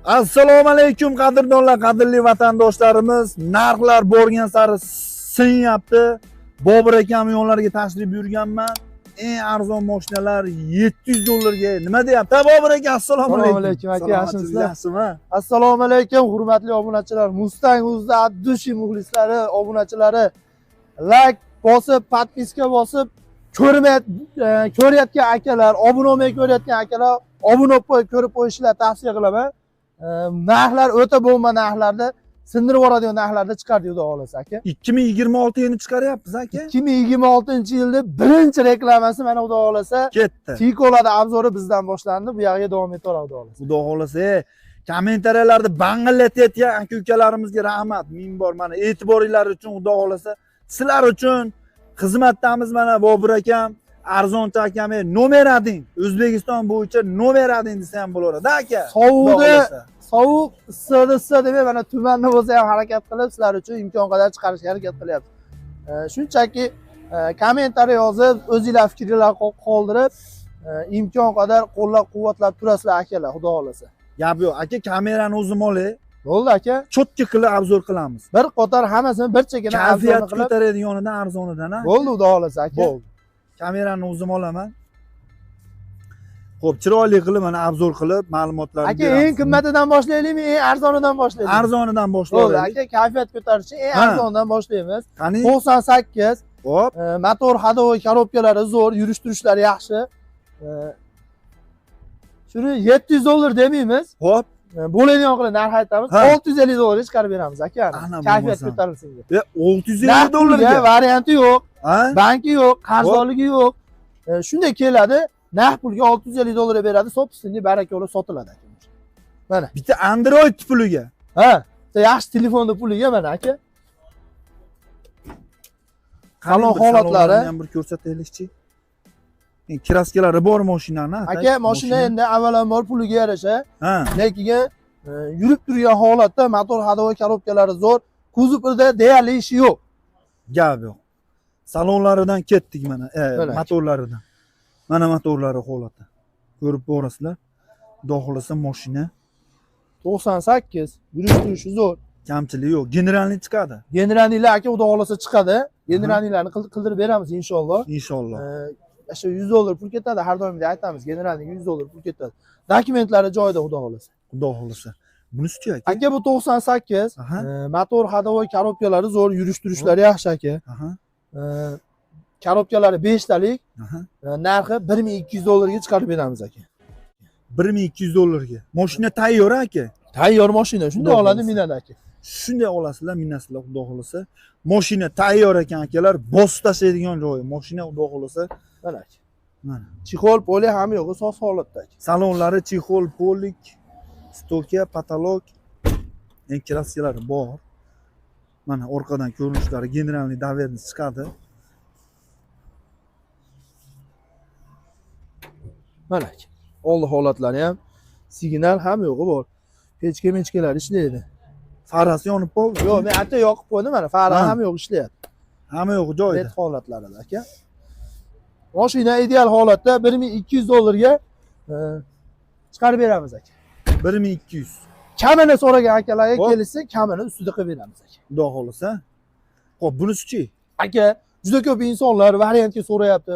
Assalomu alaykum qadrdonlar, qadrli vatandoshlarimiz. Narxlar borgan sari sinyapti. Bobur akam yonlariga tashrif buyurganman. Eng arzon mashinalar 700 dollarga. Nima deyapti? Ha, Bobur aka, assalomu Assalomu alaykum. alaykum aka, Salomatsizmi, yaxshimisizlar? Yaxshimi? Assalomu alaykum hurmatli obunachilar. Mustang Uzda Abdushi muxlislari, obunachilari like bosib, подписка bosib ko'rayotgan akalar, obuna bo'lmay ko'rayotgan akalar obuna bo'lib qo'yib ko'rib qo'yishlarini tavsiya qilaman. Narxlar o'ta bomba narxlarda, sindirib yuboradigan narxlarda chiqardi xudo xohlasa aka. 2026 yilini chiqaryapmiz aka. 2026-yilda birinchi reklamasi mana xudo xohlasa Ketdi. Tikolada обзор i bizdan boshlandi. Bu yog'iga davom etaveradi xudo xohlasa. Xudo xohlasa, kommentariyalarda bang'illatayotgan aka ukalarimizga rahmat. Ming bor mana e'tiboringlar uchun xudo xohlasa sizlar uchun xizmatdamiz mana Bobur akam, arzonchi akam, номер один. O'zbekiston bo'yicha номер один desa ham bo'laveradi aka. Xudo Sovuqda xohlasa. Sovuq, issiqda issiq demay, mana tumanda bo'lsa ham harakat qilib sizlar uchun imkon qadar chiqarishga harakat qilyapmiz. Shunchaki kommentariy yozib, o'zinglar fikringlarni qoldirib, imkon qadar qo'llab-quvvatlab turasizlar akalar, xudo xohlasa. Gap yo'q. Aka, kamerani o'zim olay. Bo'ldi aka. Чётко qilib обзор qilamiz. Bir qator hammasini bir chekkadan Kayfiyat обзор ni qilib ko'taradiganidan arzonidan ha. Bo'ldi xudo xohlasa aka. Bo'ldi. Kamerani o'zim olaman. Xo'p, chiroyli qilib mana обзор qilib ma'lumotlarni Aka, eng qimmatidan boshlaylikmi, eng arzonidan boshlaylikmi? Arzonidan Bo'ldi boshlaylik. aka, kayfiyat ko'tarish uchun eng Ha. arzonidan boshlaymiz. Qani? 98. Hop. Motor, ходовой korobkalari zo'r, yurish turishlari yaxshi. Shuni 700 dollar demaymiz. Hop. Bo'ladigan qilib narx aytamiz. Ha. 650 dollarga chiqarib beramiz aka. Ana Kayfiyat bo'lmasa. ko'tarilsin deb. 650 Naqd pulga dollarga. varianti yo'q, Ha? banki yo'q, qarzdorligi yo'q. Shunday keladi, naqd pulga 650 dollarga beradi, собственный baraka olib sotiladi aka. Mana. Bitta Android puliga. Ha, bitta yaxshi telefonni puliga mana aka. Qani Salon bir holatlari. salonlarini ham bir ko'rsataylikchi. Краска lari bor mashinani. Aka, mashina endi avvalambor puliga yarasha, Ha. lekin yurib turgan holatda motor, ходовой korobkalari zo'r, kuzovida deyarli ishi yo'q. Gap yo'q. Salonlaridan ketdik mana, Mana. motorlaridan. Mana motorlari holati. Ko'rib borasizlar. Xudo xohlasa mashina 98, yurish turishi zo'r. Kamchiligi yo'q. Генеральный chiqadi. Генеральный lar aka xudo xohlasa chiqadi. Генеральный larni qildirib beramiz inshaalloh. Inshaalloh. Shu 100 dollar pul ketadi, har doimgidek aytamiz, генеральный ga 100 dollar pul ketadi. Dokumentlari joyida xudo xohlasa. Xudo xohlasa. Bunisi-chi aka? Aka, bu 98, Aha. Motor, ходовой korobkalari zo'r, yurish turishlari yaxshi aka. Aha. Korobkalari 5 talik, Aha. Narxi 1200 dollarga chiqarib beramiz aka. 1200 dollarga. Mashina tayyor aka. Tayyor mashina, shunday Xudo oladi, xohlasa. minadi aka. Shunday olasizlar, minasizlar xudo xohlasa. Mashina tayyor ekan akalar, bosib tashlaydigan joyi. Mashina xudo xohlasa. Mana aka. Mana. Чехол, полик hamma yo'g'i soz holatda aka. Salonlari чехол, полик, стойка, потолок, endi краска lari bor. Mana orqadan ko'rinishlari, генеральный доверенность chiqadi. Mana aka. Oldi holatlari ham, signal hamma yo'g'i bor. Pechka mechkalar ishlaydi. Farasi yonib qoldi. Yo'q, men atay yoqib qo'ydim mana, fara Ha. hamma yo'q ishlayapti. Hamma yo'q joyida. Red holatlarida aka. Mashina ideal holatda 1200 dollarga chiqarib beramiz aka. 1200. Kamini so'ragan akalarga Hop. kelishsa, kamini ustida qilib beramiz aka. Xudo xohlasa. Xo'p, bunisi-chi? Aka, juda ko'p insonlar variantga so'rayapti.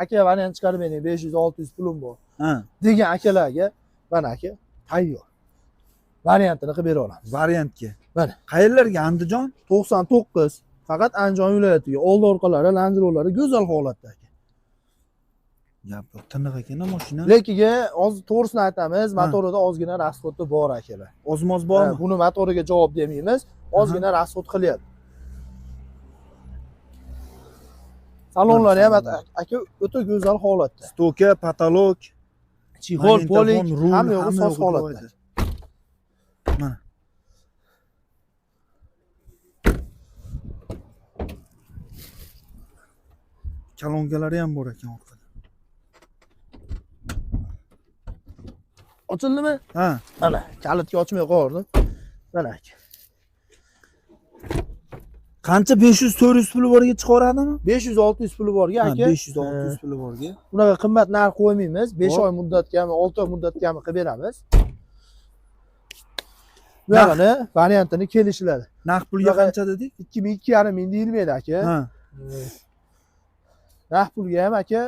Aka, variant chiqarib bering, 500-600 pulim bor Ha, degan akalarga mana aka, tayyor. Variantini qilib bera olamiz. Variantga. Mana. Qayerlarga? Andijon? 99, faqat Andijon viloyatiga, oldi orqalari, Land Roverlari go'zal holatda aka. Gap yo'q, tiniq ekan mashina. Lekin hozir to'g'risini aytamiz, Ha. motorida ozgina расход i bor akalar. Ozmoz bormi? Ha, buni motoriga javob demaymiz, ozgina расход qilyapti. Salonlari ham aka o'ta go'zal holatda. Стойка, потолок, Чехол, полик, magnitofon, rul, hamma yo'g'i hamma soz yo'g'i holatda. joyida. Mana. Kolonkalari ham bor ekan orqada. Ochildimi? Ha. Mana, kalitga ochmay qo'yardim. Mana aka. Qancha 500-400 puli borga chiqaradimi? 500-600 puli borga Ha, aka. 500-600 puli borga. Unaqa qimmat narx qo'ymaymiz. 5 Hop. oy muddatgami, 6 oy muddatgami qilib beramiz. Bu yog'ini variantini kelishiladi. Naqd pulga qancha dedik? 2000 2,5 ming deyilmaydi aka. Ha. Naqd pulga ham aka,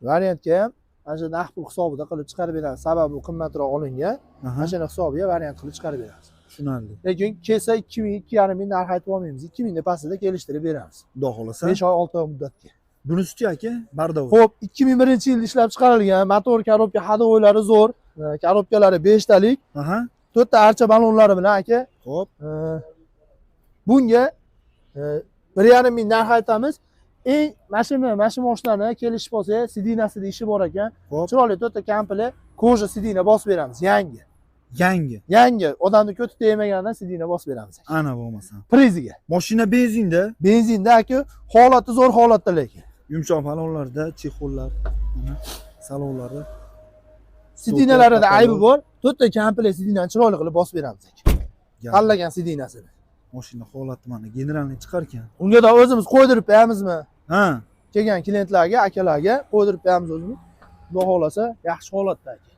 variantga ham ana shu naqd pul hisobida qilib chiqarib beramiz. Sababi bu qimmatroq olingan. Mana shuni hisobiga variant qilib chiqarib beramiz. Tushunarli. Lekin kelsa 2000 2,5 ming narx aytib olmaymiz. 2000 ni pastida kelishtirib beramiz. Xudo xolasa. 5 oy 6 oy muddatga. Bunisi-chi aka, bardavor. Xo'p, 2001-yilda ishlab chiqarilgan motor, korobka, ходовойлari zo'r. Korobkalari 5 talik. Aha. 4 ta archa balonlari bilan aka. Xo'p. Bunga 1,5 ming narx aytamiz. Eng mana shu mashinani kelishib olsa, sidinasida ishi bor ekan. Chiroyli 4 ta komplekt koja sidina bosib beramiz, yangi. Yangi. Yangi, odamni ko'ti tegmagandan sidina bosib beramiz. Ana bo'lmasa. Priziga. Mashina benzinda. Benzinda aka, holati zo'r holatda lekin. Yumshoq balonlarda, chexollar, salonlari. Sidinalarida aybi bor. 4 ta komplekt sidinani chiroyli qilib bosib beramiz aka. Tanlagan sidinasini. Mashina holati mana generalni chiqar ekan. Unga da o'zimiz qo'ydirib beramizmi? Ha. Kelgan klientlarga, akalarga qo'ydirib beramiz o'zimiz. Xudo xolasa yaxshi holatda aka.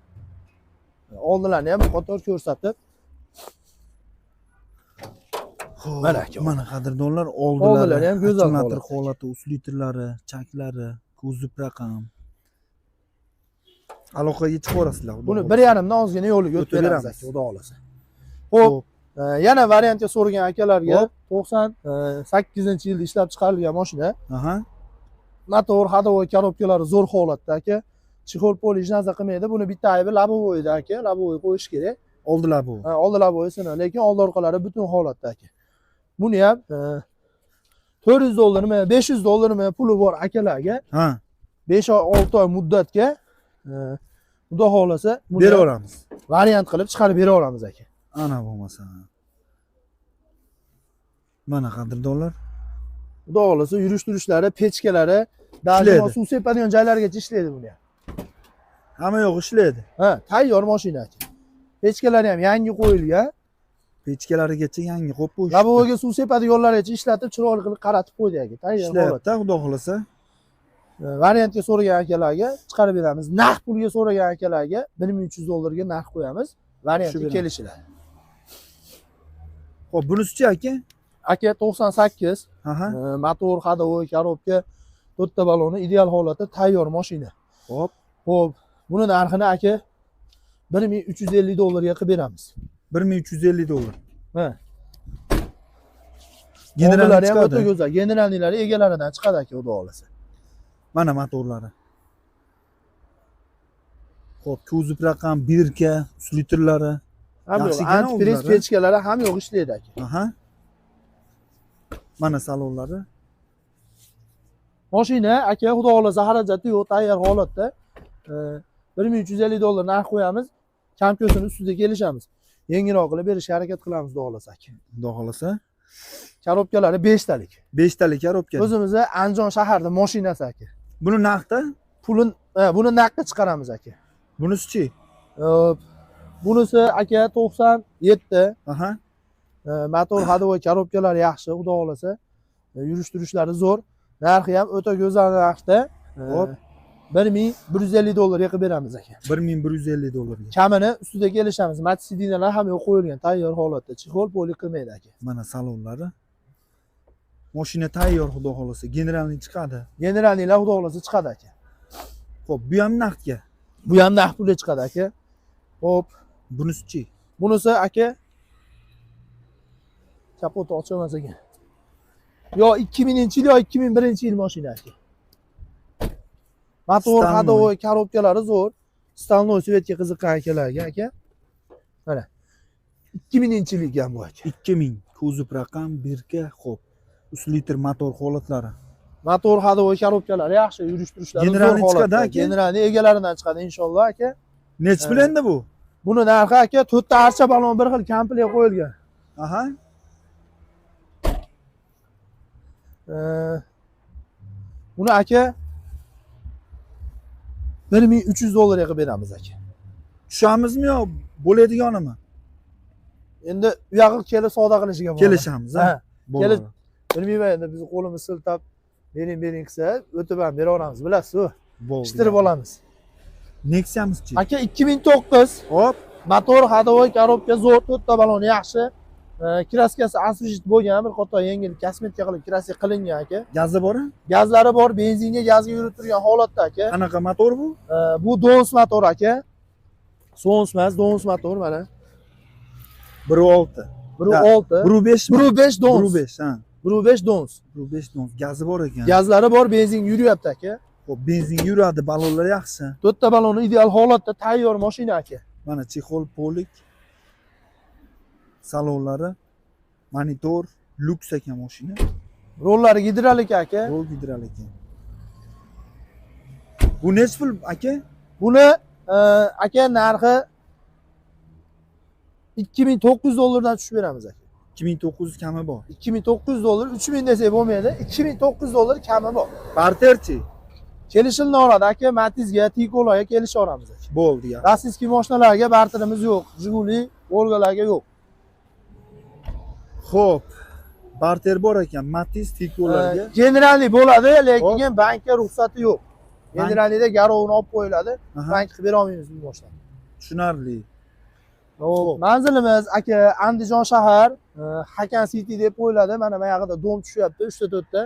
Oldilarni ham bir qator ko'rsatib. Mana aka, mana qadrdonlar, oldilari ham go'zal holat, holati, uslitrlari, chaklari, kuzov raqam. Aloqaga chiqaverasizlar. Buni 1,5 dan ozgina yo'liga o'tib beramiz aka, xudo xolasa. Xo'p, yana variantga so'ragan akalarga 98-yilda ishlab chiqarilgan mashina. Aha. Motor, ходовой, korobkalari zo'r holatda aka. Chexol pol hech narsa qilmaydi. Buni bitta aybi labovoyda aka, labovoy qo'yish kerak. Oldi labovoy. Ha, oldi labovoy sini, lekin oldi orqalari butun holatda aka. Buni ham 400 dollarmi, 500 dollarmi puli bor akalarga. Ha. 5 oy, 6 oy muddatga xudo xolasa beraveramiz. Variant qilib chiqarib beraveramiz aka. Ana bo'lmasa. Mana qadrdonlar. Xudo xolasa yurish turishlari, pechkalari, dajma suv sepadigan joylargacha ishlaydi buni ham. Hamma yo'q ishlaydi. Ha, tayyor mashina aka. Pechkalari ham yangi qo'yilgan. Pechkalarigacha yangi qo'yib qo'yishdi. Labovoyga suv sepadiganlargacha ishlatib, chiroyli qilib qaratib qo'ydi aka. Tayyor ishlayapti, xudo xolasa. Variantga so'ragan akalarga chiqarib beramiz. Naqd pulga so'ragan akalarga 1300 dollarga narx qo'yamiz. Variantga kelishiladi. Xo'p, bunisi-chi aka? Aka 98. Aha. Motor, ходовой, korobka, 4 ta baloni ideal holatda tayyor mashina. Xo'p. Xo'p, buni narxini aka 1350 dollarga qilib beramiz. 1350 dollar. Ha. Generalni ham o'ta go'zal. Generalniylari egalaridan chiqadi aka, xudo xolasa. Mana motorlari. Xo'p, kuzov raqam, birka, slitrlari. Ham yo'q, antifriz pechkalari ham yo'q ishlaydi aka. Aha. Mana salonlari. Mashina aka xudo xolasa xarajati yo'q, tayyor holatda. 1350 dollar narx qo'yamiz. Kam ko'sini ustida kelishamiz. Yengilroq qilib berishga harakat qilamiz xudo xolasa aka. Xudo xolasa. Korobkalari 5 talik. 5 talik korobka. O'zimizda Andijon shaharda mashinasi aka. Buni naqdda? Pulini, buni naqdga chiqaramiz aka. Bunisi-chi? Bunisi aka 97. Aha. Motor, ходовой, korobkalari yaxshi, xudo xolasa. Yurish turishlari zo'r. Narxi ham o'ta go'zal narxda. Xo'p. 1150 dollarga qilib beramiz aka. 1150 dollarga. Kamini ustida kelishamiz. Mat sidinalar ham yo'q qo'yilgan, tayyor holatda. Chexol poli qilmaydi aka. Mana salonlari. Mashina tayyor, xudo xolasa. Generalni chiqadi. Generalnilar xudo xolasa chiqadi aka. Xo'p, bu ham naqdga. Bu ham naqd pulga chiqadi aka. Xo'p, bunisi-chi? Bunisi aka kapoti ochilmas ekan. Yo 2000-yil yo 2001-yil mashina aka. Motor, ходовой, korobkalari zo'r. Stalnoy svetga qiziqqan akalarga aka. Mana 2000-yil ekan bu aka. 2000 kuzov raqam, birka, xo'p. 3 litr motor holatlari. Motor, ходовой, korobkalari yaxshi, yurish turishlari zo'r holatda. Chiqadi aka. Generalni egalaridan chiqadi inshaalloh aka. Nechi pul endi bu? Buni narxi aka 4 ta archa balon bir xil komplekt qo'yilgan. Aha. Buni aka 1300 dollarga qilib beramiz aka. Tushamizmi yo bo'ladiganimi? Endi u yog'i kelib savdo qilishiga bog'liq. Kelishamiz, ha. Kelib, bilmayman endi bizni qo'limiz siltab bering bering qilsa, o'tib ham beraveramiz, bilasiz-ku. Ishtirib olamiz. Nexia'mizchi? Aka 2009. Hop. Motor, ходовой, коробка zo'r, to'rtta balon yaxshi. Краска si освежить bo'lgan, bir qator yengil kosmetika qilib краска qilingan aka. Gazi bor? Gazlari bor, benzinga, gazga yurib turgan holatda aka. Qanaqa motor bu? Bu Dons motor aka. Sons emas, Dons motor mana. 1.6. 1.6. 1.5. 1.5 Dons. 1.5, ha. 1.5 Dons. 1.5 Dons. Gazi bor ekan. Gazlari bor, benzin yuryapti aka. Xo'p, benzin yuradi, balonlar yaxshi. To'rtta baloni ideal holatda, tayyor mashina aka. Mana чехол, полик, salonlari, monitor, люкс ekan mashina. Rollari gidrolik aka. Rol gidrolik. Bu nechi pul aka? Buni aka narxi 2900 dollardan tushib beramiz aka. 2900 kami bor. 2900 dollar, 3000 desak bo'lmaydi. 2900 dollar kami bor. Barterchi? Kelishilaveradi aka, Matizga, Tiggolarga kelishaveramiz aka. Bo'ldi ya. Российский mashinalarga barterimiz yo'q. Jiguli, Volgalarga yo'q. Xo'p. Barter bor ekan, Matiz, Tiggolarga. Генеральный bo'ladi, lekin bankka ruxsati yo'q. Генеральный da garovini olib qo'yiladi. Bank qilib bera olmaymiz bu mashinani. Tushunarli. Xo'p, manzilimiz aka Andijon shahar, Hakan City deb qo'yiladi. Mana bu yoqda дом tushyapti, 3 ta 4 ta.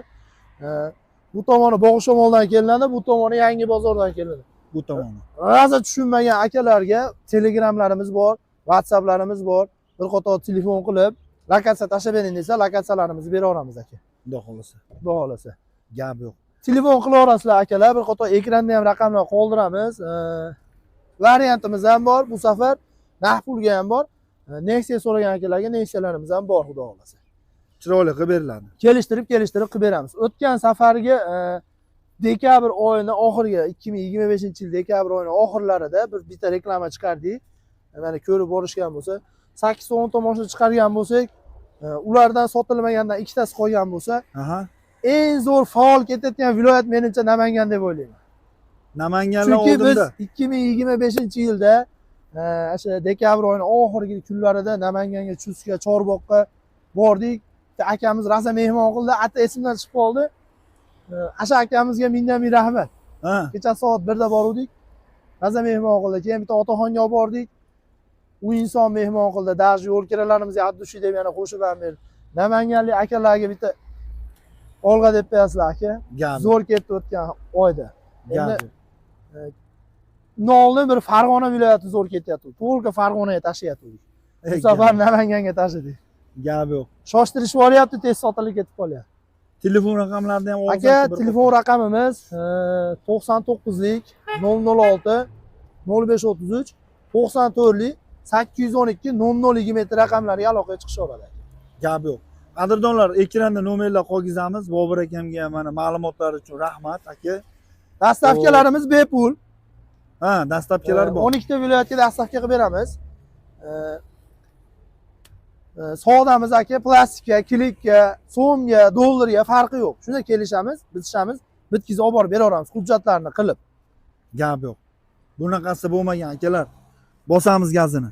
Bu tomoni Bog'ishamoldan kelinadi, bu tomoni Yangi bozordan kelinadi. Bu tomoni. Rosa tushunmagan akalarga Telegramlarimiz bor, WhatsApplarimiz bor. Bir qator telefon qilib, lokatsiya tashlab bering desa, lokatsiyalarimizni bera olamiz aka. Xudo xohlasa. Xudo xohlasa. Gap yo'q. Telefon qilaverasizlar akalar, bir qator ekranda ham raqamlar qoldiramiz. Variantimiz ham bor, bu safar naqd pulga ham bor. Nexia so'ragan akalarga Nexialarimiz ham bor, xudo xohlasa. Chiroyli qilib beriladi. Kelishtirib, kelishtirib qilib beramiz. O'tgan safargi dekabr oyini oxirgi 2025-yil dekabr oyini oxirlarida bir bitta reklama chiqardik. Mana ko'rib borishgan bo'lsa, 8 ta 10 ta mashina chiqargan bo'lsak, ulardan sotilmagandan ikkitasi qolgan bo'lsa, eng zo'r faol ketayotgan viloyat menimcha Namangan deb o'ylayman. Namanganlar Chunki biz oldinda. 2025-yilda o'sha dekabr oyining oxirgi kunlarida Namanganga, Chustga, Chorboqqa bordik. Bitta akamiz rosa mehmon qildi, ata esimdan chiqib qoldi. O'sha akamizga mingdan ming rahmat. Kecha soat 1 da boruvdik. Rosa mehmon qildi. Keyin bitta otaxonga olib bordik. U inson mehmon qildi. Даже yo'l kiralarimizga от души deb yana qo'shib ham berdi. Namanganlik akalarga bitta olg'a deb qo'yasizlar aka. Gap. Zo'r ketdi o'tgan oyda. Gap. Endi undan oldin bir Farg'ona viloyati zo'r ketyapti. To'liq Farg'onaga tashlayapti. Bu safar Namanganga tashladik. Gap yo'q. Shoshtirishib yuboryapti, tez sotilib ketib qolyapti. Telefon raqamlarini ham Aka, telefon raqamimiz 99lik 006 0533, 94lik 812 0027 raqamlariga aloqaga chiqishaveradi. Gap yo'q. Qadrdonlar, ekranda nomerlar qolgizamiz. Bobur akamga ham mana ma'lumotlar uchun rahmat aka. Доставка larimiz bepul. Ha, доставка lar bor. 12 ta viloyatga доставка qilib beramiz. Savdamiz aka plastikka, klikka, so'mga, dollarga farqi yo'q. Shunda kelishamiz, bitishamiz, bitkazib olib borib beraveramiz hujjatlarni qilib. Gap yo'q. Bunaqasi bo'lmagan akalar. Bosamiz gazini.